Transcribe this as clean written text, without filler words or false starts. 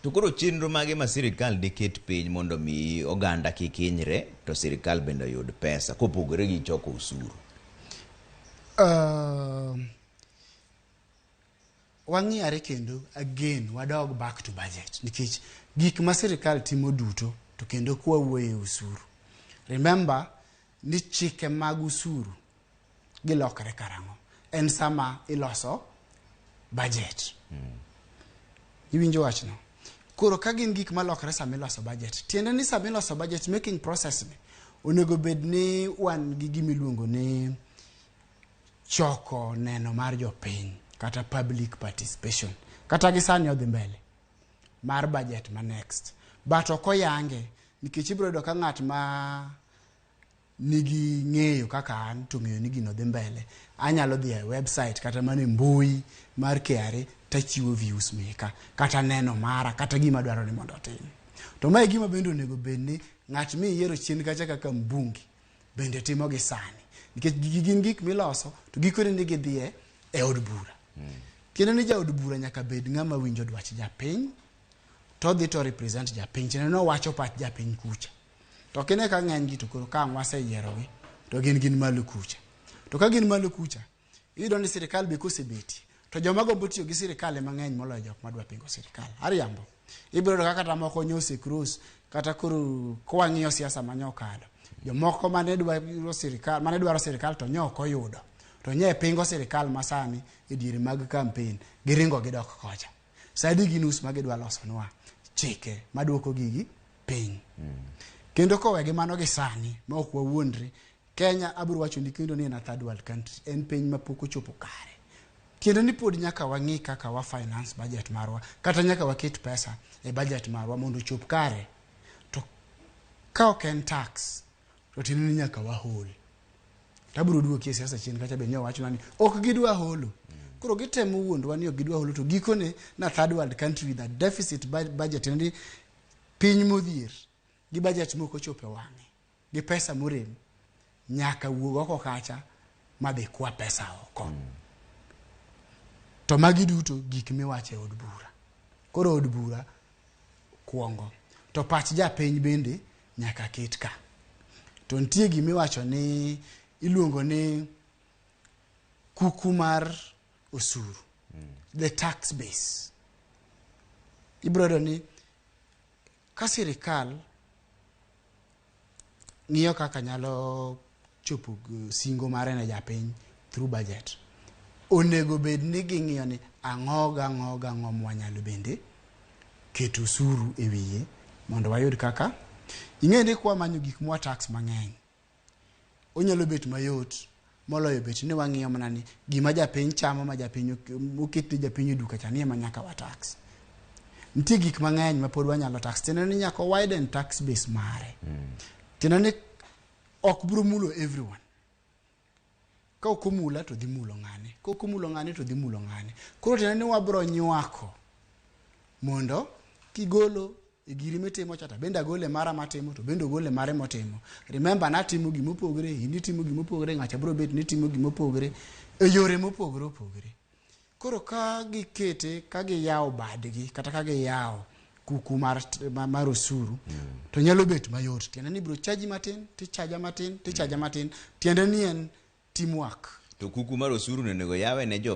To koro chenro mage ma sirikal diket piny mondo mi oganda kik hinyre to sirikal bende oyud pesa kopogore gi choko osuru? Wang'iyare kendo again wadog back to budget nikech gik ma sirikal timo duto to kendo kwawuoye osuru. Remember ni chike mag osuru gilokre karang'o? En sama iloso budget. Iwinjo wachno? Koro ka gin gik malokre sama iloso budget, tiende ni sama iloso budget making process ni onego bed ni wan gi gima iluongo ni choko neno mar jopiny kata public participation. Kata gi sani odhi mbele mar budget ma next. But ok oyange nikech ibiro yudo ka ng'at ma nigi ng'eyo kaka an to ng'eyo ni gino dhi mbele anyalo dhi e website kata mana e mbui mar KRA tachiwo views meka kata neno mara kata gima dwaro ni mondo otim. To mae gima bende onego bed ni ng'at miyiero chien kacha kaka mbunge bende timo gi sani nikech gigi gin gik miloso to gikone ni gidhi e od bura. Tiende ni jaod bura nyaka bed ng'ama winjo dwach japiny to odhi to represent japiny tiende ni owacho pach japiny kucha. To kine ka ng'eny gi to koro ka ang' waseyierogi to gin gin malo kucha. To ka gin malo kucha, iyudo ni sirikal be kosebetie to joma gombo tiyo gi sirikal ema ng'eny moloyo jok madwa pingo sirikal. Ariambo. Ibiro yudo ka kata moko nyose cross kata koro kwang'iyo siasa mane okalo. Jomoko mane dwaro sirikal, mane dwaro sirikal to nyo ok oyudo. To nye pingo sirikal masani e diere mag campaign giringo gidok kocha. Sa adi gi nus ma gidwa losonwa chike maduoko gigi piny. Kendo kowe gi mano gi sani ma ok wawuondre, Kenya abiro wacho ni kendo ni en a third world country, en piny ma pok ochopo kare. Tiende ni pod nyaka wang'i kaka wa finance budget marwa, kata nyaka waket pesa e budget marwa mondo ochop kare. To ka ok en tax, to tiende ni nyaka wahol. Tabiro duoki e siasa chien kacha be nyo wachna ni ok gidwa holo. Koro gitemo wuondowa ni ok gidwa holo to gikone na third world country with a deficit budget tiende ni piny modhier gi budget mok ochopo e wang'e gi pesa morem nyaka wuog oko kacha madhi kwa pesa oko. To magi duto gik miwacho e od bura. Koro od bura kuongo. To pach japiny bende nyaka ket ka. To nitie gimiwacho ni iluongo ni kuku mar osuru. The tax base. Ibiro yudo ni ka sirikal ng'iyo kaka nyalo chopo singo mare ne japiny through budget, onego bed ni ging'iyo ni ang'o gang'o gang'o mwanyalo bende keto osuru e wiye mondo wayud kaka ing'e ni kwamanyo gik mwa tax mang'eny onyalo bet mayot moloyo bet ni wang'iyo mana ni gima japiny chamo ma japiny oket ne japiny e duka cha ni ema nyaka wa tax. Nitie gik mang'eny ma pod wanyalo tax tiende ni nyaka widen tax base mare. Tiende ni ok biro mulo everyone. Ka ok omula to dhi mulo ng'ane, ka ok omulo ng'ane to dhi mulo ng'ane. Koro tiende ni wabro nywako mondo kigolo e giri mitimo cha to bende agole mara matimo to bende ogole mare motimo. Remember natimo gimopogre, in itimo gimopogre, ng'acha biro bet ni timo gimopogre e yore mopogore opogore. Koro ka gikete ka giyawo badgi kata ka giyawo kuku mar osuru to nyalo bet mayot. Tiende ni ibiro chaji matin, tichaja matin, tichaja matin. Tiende ni en teamwork. To kuku mar osuru onego yawe ne jo